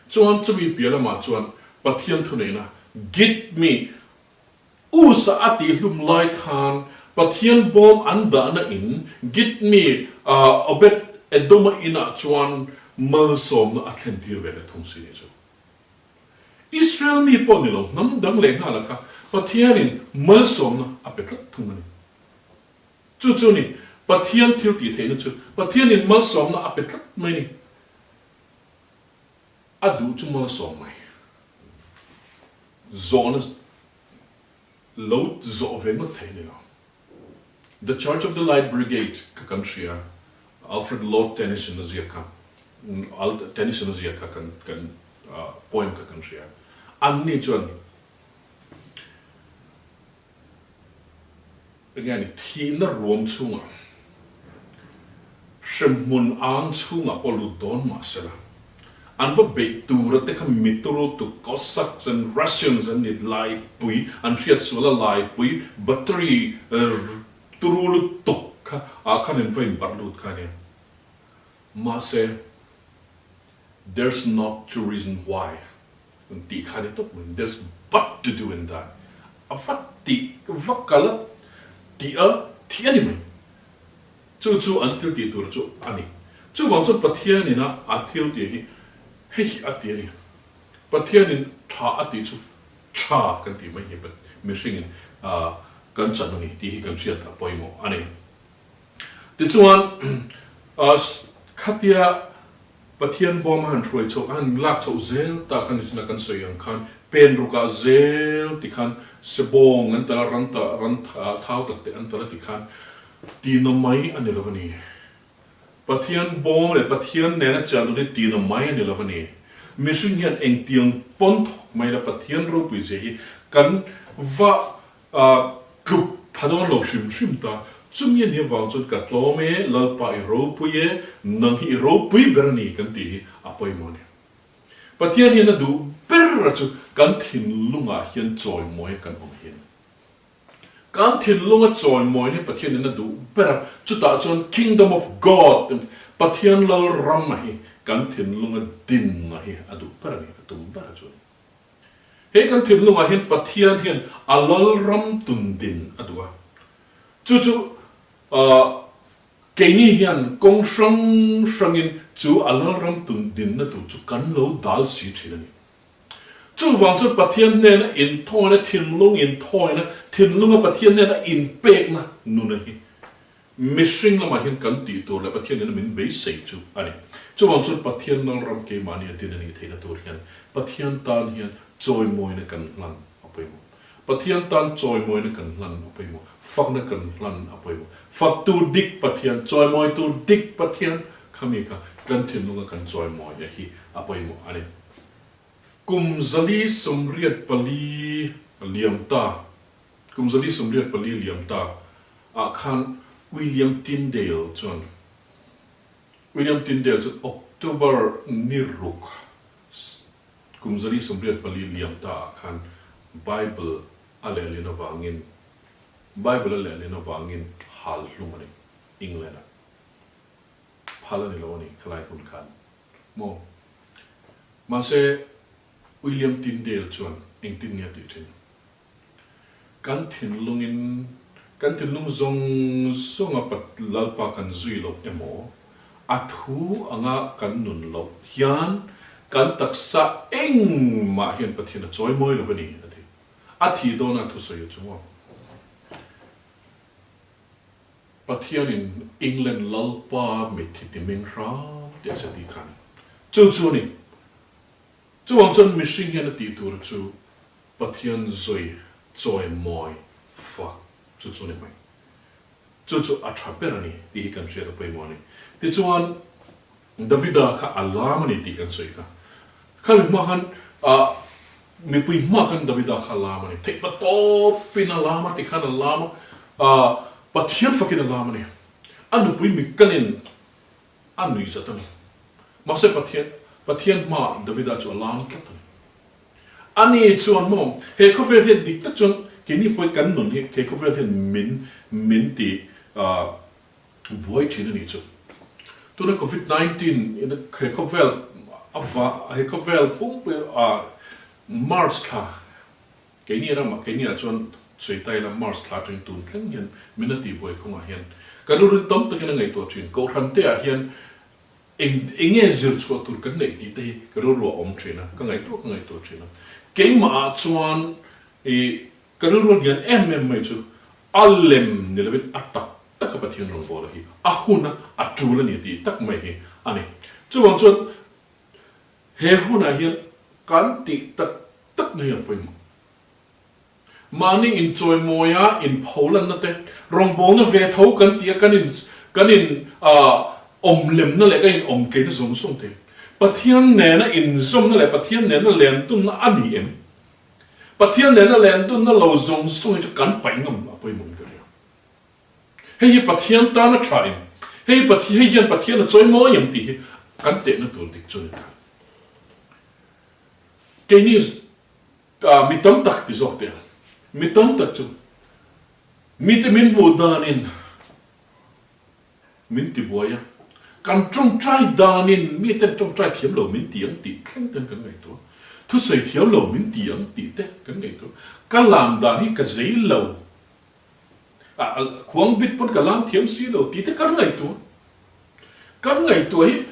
Chuan chumi piah lamah chuan Pathian thuneihna, Git mi Usa a tihhlum lai khan Pathian bawm an dahna in Git mi Obed Edoma inah chuan malsawmna a thlen tir ve leh thung si ni chu. Israel mi pawh ni lo hnam dang leh nghal a kha Pathianin malsawmna a pe tlat thung a ni. Chu chu ni Pathian thil tih theihna chu Pathianin malsawmna a pe tlat mai ni. A duh chu malsawm mai. Zawhna lo zawh ve ngawt thei a ni lo. The Church of the Light Brigade kha kan hria, Alfred Lord Tennyson a ziak kha, Tennyson a ziak kha kan kan poem kha kan hria. Anni chuan Enge a ni, thihna ruam chhungah, hremhmun ang chhungah pawh lut dawn mah sela, an va beih tura te kha mi turu tu Cossacks and Russians an ni laipui, an hriat sual a laipui battery turu lutuk kha ah khan an va inbarh lut kha a nia. Mahse, there's not to reason why. An tih kha ni tawp mai, there's but to do and die. A va tih, va kal a tih a thih a ni mai. Chu chu an thil tih tur chu a ni. Chuvang chuan Pathianin a a thil tih hi hei hi a ti a ni. Pathianin tha a tih chu tha kan tih mai hi mihringin kan chan a ni tih hi kan hriat a pawimawh a ni. Tichuan Khatia Pathian bawm a han hruai chhoh, a han lak chhoh zel ta khan nichina kan sawi ang khan pen rukah zel ti khan sebawng an tal a, ran ta ran thau tak te an tal a ti khan tina mai a ni lo a ni. Pathian bawm leh Pathian nena chian tur hi tina mai a ni lo a ni. Mihring hian engtiang pawn thawk mai la Pathian ropui zia hi kan va Tluk pha dawn lo hrim hrim ta. Chumi a nih avang chuan ka tlawm e, Lalpa i ropui e, nang hi i ropui ber a ni kan tih hi a pawimawh a ni. Pathian hian a duh ber a chu kan thinlungah hian chawimawi a kan awm hin. Kan thinlunga chawimawi hi Pathian in a duh ber a, chutah chuan Kingdom of God, Pathian Lal ram a hi kan thinlunga din a hi a duh ber a ni, a tum ber a chu a ni. He kan thinlungah hian Pathian hian a lalram tundin a duh a. Chu chu keini hian kawng hrang hrangin chu a lalram tundinna tur chu kan lo dal si thin a ni. Chuvang chuan Pathian hnena inthawina, thinlung inthawina, thinlunga Pathian hnena inpekna nuna hi Mihring lamah hian kan tih tur leh Pathian ina min beisei chu a ni. Chuvang chuan Pathian lalram keimahni a din a nih theihna tur hian Pathian tan hian chawimawina kan hlan a pawimawh. Pathian tan chawimawina kan hlan a pawimawh. Fakna kan hlan a pawimawh. Fak tur dik Pathian, chawimawi tur dik Pathian khami kha kan thinlunga kan chawimawi a hi a pawimawh a ni. Kum 484 liam ta Kum 484 liam ta ah khan William Tyndale chuan William Tyndale chuan October ni ruk kum 484 liam ta ah khan Bible a lehlin avangin Bible a lehlin avangin hal hlum a ni England ah. Phal a ni lo a ni khalai hun khan maw. Mahse William Tyndale chuan engtin nge a tih thin? Kan thinlungin, kan thinlung zawng zawnga Lalpa kan zui loh emaw, a thu anga kan nun loh hian kan taksa engmah hian Pathian a chawi mawi lo a ni, a ti. A thih dawna thusawi a chung awm. Pathianin England Lalpa mitthi ti meng hram teh se tih kha a ni. Chu chu a ni. Chuvang chuan mihring hian a tih tur chu Pathian zui chawi mawi fak chu chu ni mai. Chu chu a tha ber a ni tih hi kan hriat a pawimawh a ni. Tichuan Davida kha a lam a ni tih kan sawi kha. Khami hma khan ah mipui hma khan Davida kha a lam a ni. Theihpa tawpin a lam a tikhan a lam a, ah Pathian fakin a lam a ni. A nupui Mikalin A nui zat a ni. Mahse Pathian, Pathian hmaah Davida chu a lam tlat a ni. Ani chuan maw, he khawvel hian dik tak chuan keini fawi kan nun hi he khawvel hian min, min ti buai thin a nih chu. Tuna Covid 19 in he khawvel a va, he khawvel pumpui ah March thla Keini ramah, keini ah chuan sawi ta ila Mars thla atangin tun thleng hian min a tihbuai kawngah hian kan rilru tam takin a ngaihtuah thin. Kohhran te ah hian eng eng nge zir chhuah tur kan neih tih te hi ka rilru a awm thin a, ka ngaihtuah ka ngaihtuah thin a. Keimah ah chuan ih ka rilru a lian em em mai chu a lem ni lovin a tak tak a Pathian rawngbawla hi a hun a, a tul a ni tih tak mai hi a ni. Chuvang chuan he hunah hian kan tih tak tak na hi a pawimawh. Mahni inchawimawi a, inpholanna te, rawngbawlna ve tho kan tih a, kan in kan in awmlemna leh kan in awmkeina zawng zawng te, Pathian nena inzawmna leh Pathian nena lentunna a ni em? Pathian nena lentunna lo zawng zawng hi chu kan paih ngam a pawimawh in ka ria. Hei hi Pathian tan a tha em? Hei hi Pathian hei hian Pathian a chawimawi em tih hi kan tehna tur dik chu a ni ta. Keini mi tam tak ti zawk teh ang, mi tam tak chu mite min hmuh danin min ti buai a, kan tawngtai danin miten tawngtai thiam lo min ti ang tih thleng ten kan ngaihtuah, thusawi thiam lo min ti ang tih te kan ngaihtuah, ka lam dan hi ka zei lo, Khuang bit pawn ka lam thiam si lo tih te kan ngaihtuah. Kan ngaihtuah hi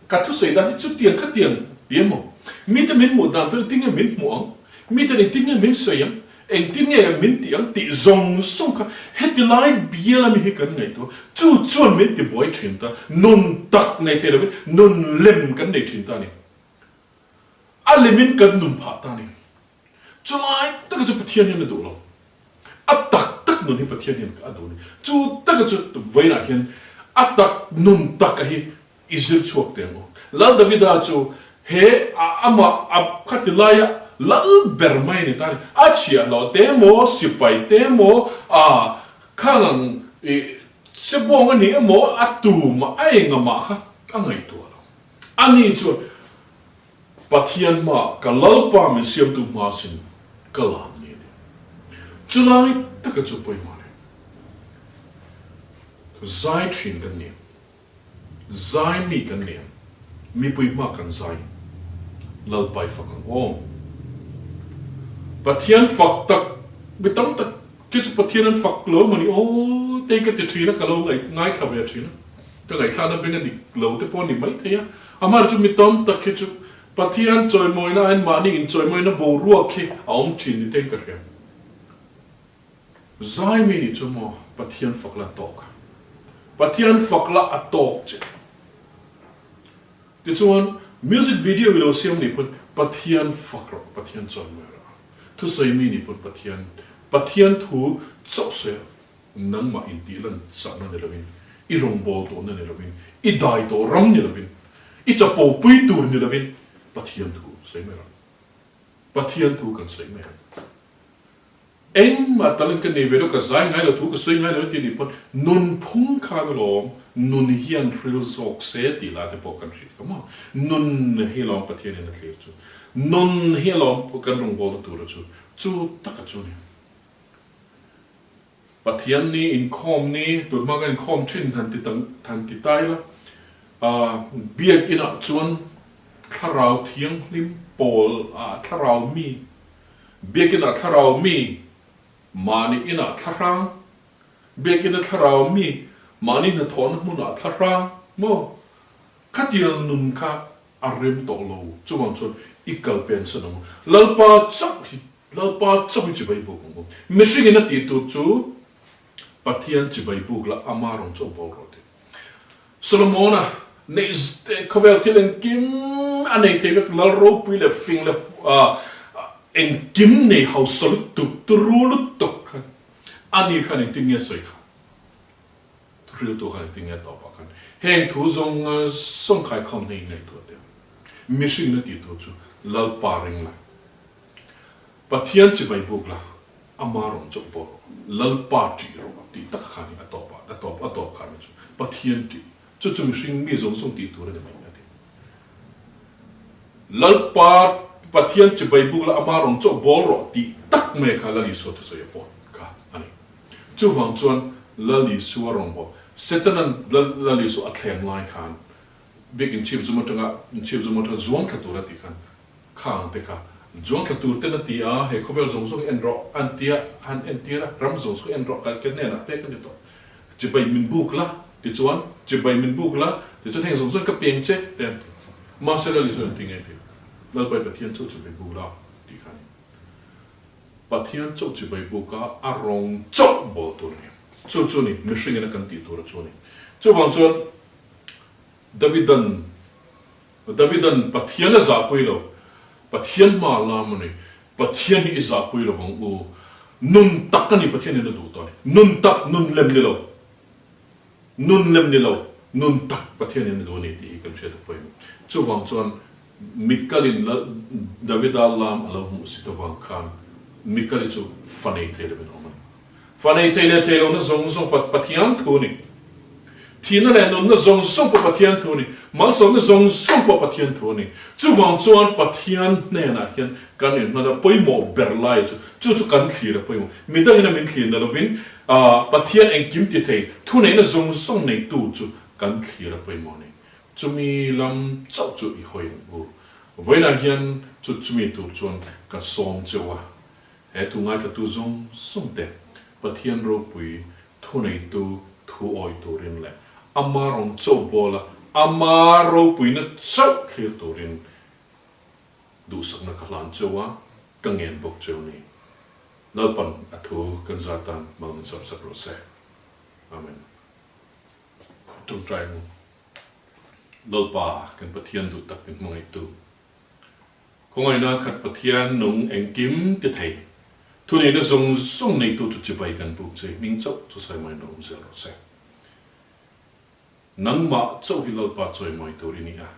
ka thusawi dan hi chutiang khatiang ti emaw? Mite min hmuh dan tur engtin nge min hmuh ang? Miten engtin nge min sawi ang? Engtin nge min tih ang tih zawng zawng kha heti lai bial ami hi kan ngaihtuah. Chu chuan min ti buai thin ta. Nun tak nei thei lovin nun lem kan nei thin ta a ni. A lemin kan nun phah ta a ni. Chulai taka chu Pathian hian a duh lo. A tak tak nun hi Pathian hian a duh a ni. Chu taka chu vawiinah hian a tak nun taka hi i zir chhuak teh ang u. Lal Davida chu he amah a khati laia lal ber mai a ni ta a ni. A chhiahhlawh te emaw, sipai te emaw, a khang ang i sebawng a ni emaw, a tumah a engamah kha a ngaihtuah lo. Ani chuan Pathian hma ka Lalpa min siamtu hma sin ka lam ni a ti. Chulai taka chu pawimawh a ni. Zai thin kan ni. Zai mi kan ni ang. Mipui hma kan zai. Lalpa i fak ang aw. Pathian fak tak mi tam tak khi chu Pathian an fak lo emaw ni aw te ka ti thin a ka lo ngaithla ve thin a. Ka ngaihthlakna beng a dik lo te pawh a ni maithei a. Amah chu mi tam tak hi chu Pathian chawimawina aiin mahni inchawimawina boruak hi a awm thin ni tein ka hria. Zai mi nih chu maw Pathian fak la a tawk a. Pathian fak la a tawk che. Tichuan music video i lo siam nih pawn Pathian fak rawh, Pathian chawimawi rawh. Thusawi mi nih pawn Pathian, Pathian thu chauh sawi rawh. Nangmah intih lan chakna ni lovin, i rawngbâwl tawhna ni lovin, i dai tawh ram ni lovin, i chapo pui tur ni lovin Pathian thu sawi mai rawh. Pathian thu kan sawi mai ang. Engmah talent ka nei ve lo, ka zai ngai lo, thu ka sawi ngai lo tih nih pawn nunphung khan alawm nun hian hril zawk se tih la te pawh kan hrilh ka maw. Nun hi alawm Pathianin a thlir chu. Nun hi alawm kan rawngbâwlna tura chu. Chu taka chu a ni. Pathian ni inkhawm ni, tun hma kan inkhawm thin han ti tang han ti ta ila, ah biakinah chuan thlarau thianghlim pawl ah thlarau mi, biakinah thlarau mi, mahni inah thlahrang, biakina thlarau mi, mahni hnathawhna hmunah thlahrang maw? Khatiang nun kha a rem tawh lo, chuvang chuan i kal pen san ang u. Lalpa chauh hi Lalpa chauh hi chibai buk ang u. Mihringin a tih tur chu Pathian chibai buk la ama rawng chauh bawl rawh tih. Solomona neih khawvel thil engkim a nei thei vek Lal ropui leh fing leh engkim nei hausa lutuk turu lutuk khan ani khan engtin nge sawi kha thuhriltu khan engtin nge tawpah khan heng thu zawng zawng khaikhawm hna in ngaihtuah teh ang. Mihringin a tih tur chu Lalpa ring la. Pathian chibai buk la, ama rawn chauh bawk rawh, Lalpa ṭih rawh tih tak khan hi a tawp a, a tawp a tawp khan hi chu Pathian ṭih, chu chu mihring mi zawng zawng tih tur a ni mai a ti. Lalpa Pathian chibai buk la, ama rawn chauh bawl rawh tih tak mai kha Lal Isua thusawi a pawt kha a ni. Chuvang chuan Lal Isua rawn bawl, Setanan Lal Isua a thlem lai khan Biak inchhip zum atanga inchhip zum atanga zuang thla tur a tih khan Khang te kha zuang thla tur ten a ti a, he khawvel zawng zawng en rawh an tia, han entir a, ram zawng zawng en rawh kan ka hnenah pek a ni tawh. Chibai min buk la, tichuan chibai min buk la, tichuan heng zawng zawng ka peng che te an ti. Mahse Lal Isua engtin nge ti? Lalpai Pathian chauh chibai buk la tih kha a ni. Pathian chauh chibai buk a, a rawng chauh bawl tur a ni. Chu chu ni, mihringin a kan tih tur a chu a ni. Chuvang chuan Davidan Davidan Pathian a zahpui lo, Pathian hma lam a ni, Pathian hi i zahpui lo vang u, nun tak a ni Pathian in a duh tawh a ni, nun tak, nun lem ni lo, nun lem ni lo, nun tak Pathian in a duh a ni tih hi kan hriat a pawimawh. Chuvang chuan Mikalin Davida lam a lo hmuh si ta vang khan Mikali chu fa nei thei lovin a awm a ni. Fa nei thei leh thei lohna zawng zawng pawh Pathian thu a ni. Thihna leh nunna zawng zawng pawh Pathian thu a ni. Malsawmna zawng zawng pawh Pathian thu a ni. Chuvang chuan Pathian hnenah hian kan inhman a pawimawh ber lai chu, chu chu kan thlir a pawimawh. Mi dangin a min thlir na lovin Pathian engkim ti thei, thuneihna zawng zawng neitu chu kan thlir a pawimawh a ni. Chumi lam chauh chu i hawi ang u. Vawiinah hian chu chumi tur chuan ka sawm cheu a. He thu ngaithlatu zawng zawng te Pathian ropui thuneitu thu awi turin leh ama rawng chauh bawla ama ropuina chauh thlir turin duhsakna ka hlan cheu a, ka ngen bawk cheu ni. Lalpan a thu kan za tan mal min sawm sak rawh se. Amen. Tawngtai mu. Lalpa kan Pathian duh tak min hmangaihtu. Khawngaihna khat Pathian nung engkim ti thei. Thuneihna zawng zawng neitu chu chibai kan buk che hming chauh chu sawi mai lo awm zel rawh se. Nangmah chauh hi Lalpa chawimawi tur i ni a.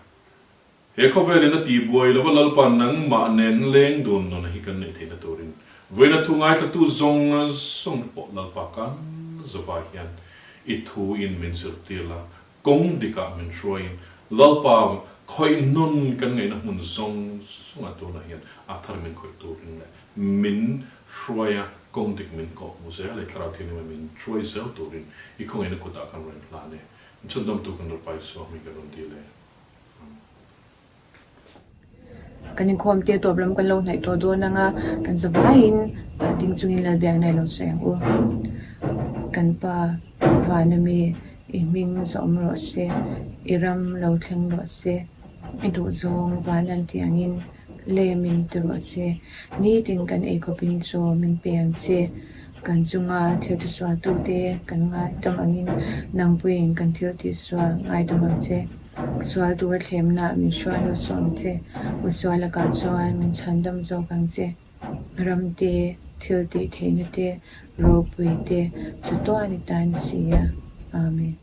He khawvelin a tihbuai lova Lalpa nangmah nen leng dun nuna hi kan neih theihna turin vawiina thu ngaithlatu zawng zawng pawh Lalpa kan zavai hian i thu in min zirtir la, kawng dikah min hruaiin Lalpa khawih nun kan ngaihna hmun zawng zawngah tunah hian a thar min khawih turin leh min hruaia kawng dik min kawh hmu zel e, Thlarau Thianghlim min hruai zel turin i khawngaihna kutah kan rawn hlan e. Chhandamtu kan Lalpa Isua hming kan rawn dil e. Kan inkhawm te tawp lam kan lo hnaih tawh dawn ang a, kan za vaiin ding chungin Lalbiakna i lo sawi ang u. Kan pa vana mi i hming zawm rawh se, i ram lo thleng rawh se, i duhzawng van an tih angin lei min ti rawh se, nitin kan eikhawpin chaw min pe ang che, kan chunga thil tisualtute kan ngaidam angin nangpuiin kan thil tihsual ngaidam ang che. Sual tura thlemna min hruai lut suh ang che, u sual lakah chuan min chhandam zawk ang che. Ram te, thil tih theihna te, ropui te, chatuan i tan si a. Amen.